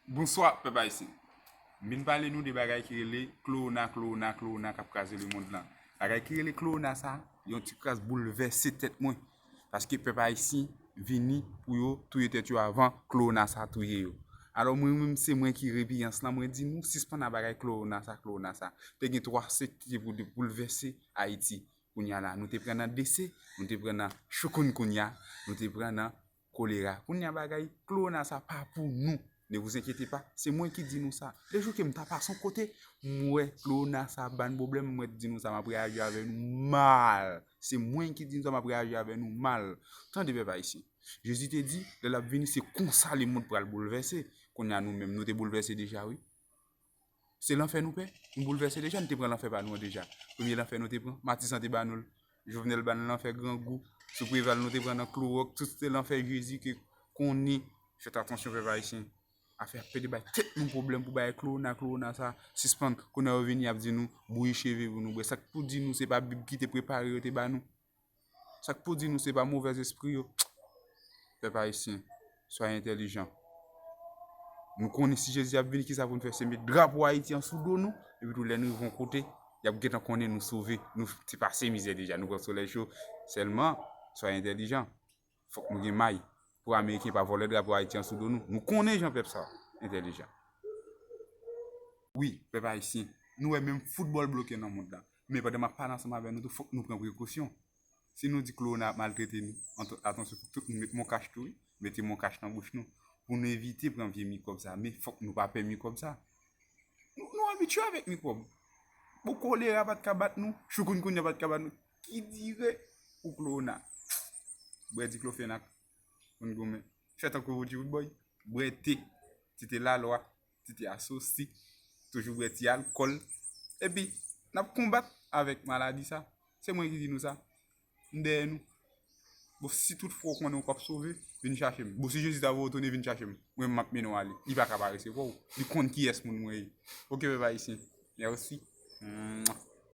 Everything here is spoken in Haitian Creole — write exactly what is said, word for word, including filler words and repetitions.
Bonswa, pèp ayisyen. M vin pale nou de bagay ki rele klowona, klowona, klowona k ap kraze lemonn lan. Bagay ki rele klowona sa, yon ti kras boulvèse tèt mwen. Paske pèp ayisyen vini pou yo touye tèt yo avan klowona sa touye yo. Alò mwen menm se mwen ki repiyans lan, mwen di nou sispann a bagay klowona sa, klowona sa. Te gen twa sèk ki te pou boulvèse Ayiti. Kounye a la, nou te pran nan dese, nou te pran nan choukounkounye a, nou te pran nan kolera. Kounye a bagay klowona sa pa pou nou. Ne vous inquiétez pas, se mwen ki di nou sa. Le jou ke m ta pase yon kote, m wè klowona sa ban pwoblèm, mwen di nou sa, m ap reyaji avè nou mal. Se mwen ki di nou sa, m ap reyaji avè nou mal. Tande pèp ayisyen. Jezi te di, lè l ap vini, se konsa lemonn pral boulvèse. Kounye a nou menm, nou te boulvèse deja, wi. Se lanfè nou pè? Nou boulvèse deja, nou te pran lanfè pa nou an deja. Premye lanfè nou te pran, Matisan te ba nou l. Jovenel ba nou lanfè grangou. Sou Preval nou te pran nan klowòk. Tout se lanfè Jezi ke konnen. Fèt atansyon pèp ayisyen. Afè ap pede bay tèt nou pwoblèm pou bay klowona, klowona sa. Sispann, kounye a yo vini ap di nou, bouyi cheve pou nou bwè. Sa k pou di nou se pa Bib ki te prepare yo te ba nou? Sa k pou di nou se pa movèzespri yo? Pèp ayisyen, soyez entèlijan. Nou konnen si Jezi ap vini, kisa pou n fè? Se met drapo Ayiti an sou do nou, epi tou lè nou rive yon kote, y ap gentan konnen nou sove, nou te pase mizè deja, nou pran solèy cho. Sèlman, soyez entèlijan. Fòk nou gen may pou Ameriken pa vòlè drapo Ayiti an sou do nou. Nou konnen jan pèp sa entèlijan. Wi, pèp ayisyen, nou wè menm foutbòl bloke nan mond la. Men pandan m ap pale ansanm avè nou tou, fòk nou pran prekosyon. Si nou di klowona ap maltrete nou, ant-, atansyon, fòk tout moun met monkach tou, wi. Mete monkach nan bouch nou. Pou nou evite pran vye mikwòb sa. Men fòk nou pa pè mikwòb sa. Nou, nou abitye avèk mikwòb. Bon, kolera pa t ka bat nou, choukounkounye pa t ka bat nou. Ki dire pou klowona? Bwè diklofenak, pou n goumen. Fè tankou Roodjee Roodboy, bwè te, ti te lalwa, ti te asosi, toujou bwè ti alkòl. Epi, n ap konbat avèk maladi sa. Se mwen ki di nou sa. M dèyè nou. Bon, si tout fwa w konnen w p ap sove, vin chache m. Bon, si Jezi ta voye w tounen, vin chache m. Mwen, m ap mennen w ale. Li pa ka pa resevwa w. Li konn kiyès moun mwen ye. Oke, pèp ayisyen. Mèsi. Mwa.